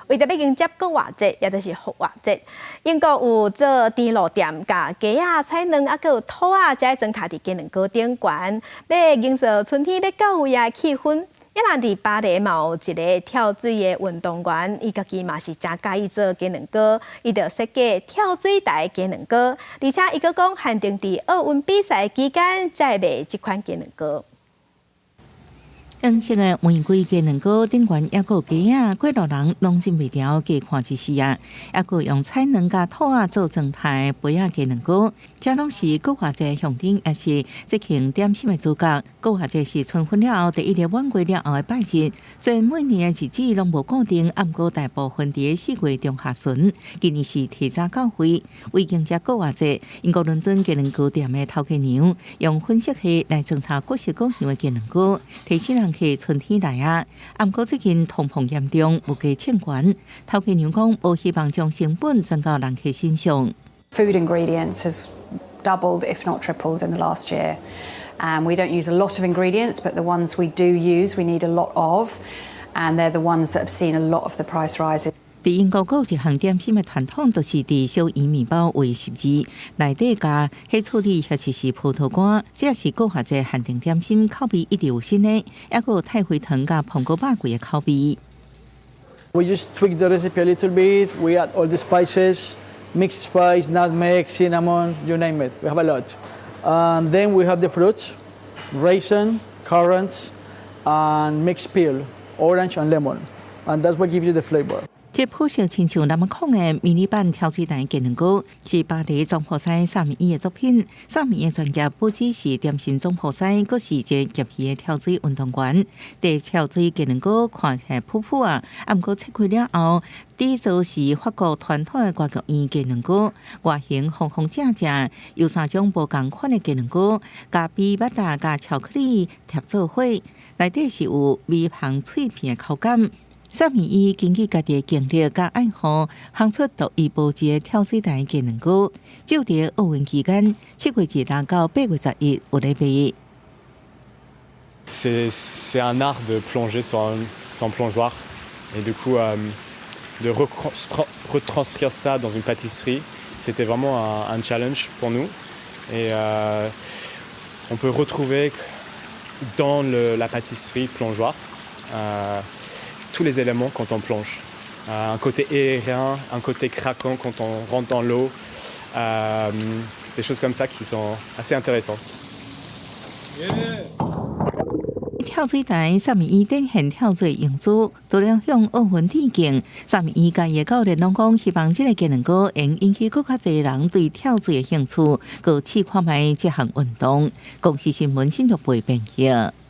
為著欲迎接復活節，也就是復活節，英國有做甜露店，共雞仔、菜卵猶閣有兔仔，遮裝飾佇雞卵糕頂懸，欲營造春天欲到位的氣氛。抑若佇巴黎嘛有一个跳水的運動員，伊家己嘛是誠佮意做雞卵糕，伊就設計跳水台雞卵糕，而且伊閣講限定佇奧運比賽期間才會賣這款雞卵糕。黃色的玫瑰雞卵糕頂懸猶閣有雞仔，過路人攏忍袂牢加看一絲仔，猶閣用菜卵佮兔仔做裝飾杯仔雞卵糕，這攏是復活節象徵，也是節慶點心的主角。復活節是春分了後第一個滿月了後的拜日，雖然每年的日子攏無固定，毋過大部分佇4月中下旬。今年是提早到會，為迎接復活節，英國倫敦雞卵糕店的頭家娘用粉色系來裝飾各式各樣的雞卵糕，提醒人客春天來啊！毋過最近通膨嚴重，物價衝懸，頭家娘講無希望將成本轉到人客身上。 Food ingredients has doubled, if not tripled, in the last year. And we don't use a lot of ingredients, but the ones we do use, we need a lot of, and they're the ones that have seen a lot of the price rises. 佇英國，閣有一項點心的傳統，就是佇小圓麵包畫十字，內底加黑醋栗或者是葡萄乾，這是復活節限定點心，口味一直有新的，猶閣有太妃糖佮蘋果肉桂的口味。 We just tweak the recipe a little bit. We add all the spices, mixed spice, nutmeg, cinnamon, you name it. We have a lot. And then we have the fruits, raisin, currants, and mixed peel, orange and lemon. And that's what gives you the flavor. 這款式親像那麼孔的迷你版跳水台雞卵糕，是巴黎總鋪師薩米伊的作品。薩米伊的專業不只是點心總鋪師，閣是一個業餘的跳水運動員。這跳水雞卵糕看起來噗噗啊，毋過切開了後，製作是法國傳統的歌劇院雞卵糕，外形方方正正，有三種無仝款的雞卵糕，共枇杷荚佮巧克力疊做伙，內底是有微香脆片的口感。薩米伊根據家己的經歷佮愛好，烘出獨一無二的跳水台雞卵糕。就佇奧運期間，7月1日到8月11有咧賣。 C'est un art de plonger sur un plongeoir et du coup de retranscrire ça dans une pâtisserie, c'était vraiment un challenge pour nous et on peut retrouver dans la pâtisserie plongeoir tous les éléments quand on plonge. Un côté aérien, un côté craquant quand on rentre dans l'eau, des choses comme ça qui sont assez intéressantes. 跳水台薩米伊展現跳水英姿，除了向奧運致敬，薩米伊佮伊的教練攏講，希望這个雞卵糕會引起閣較濟人對跳水的興趣，閣試看覓這項運動。公視新聞新竹編譯。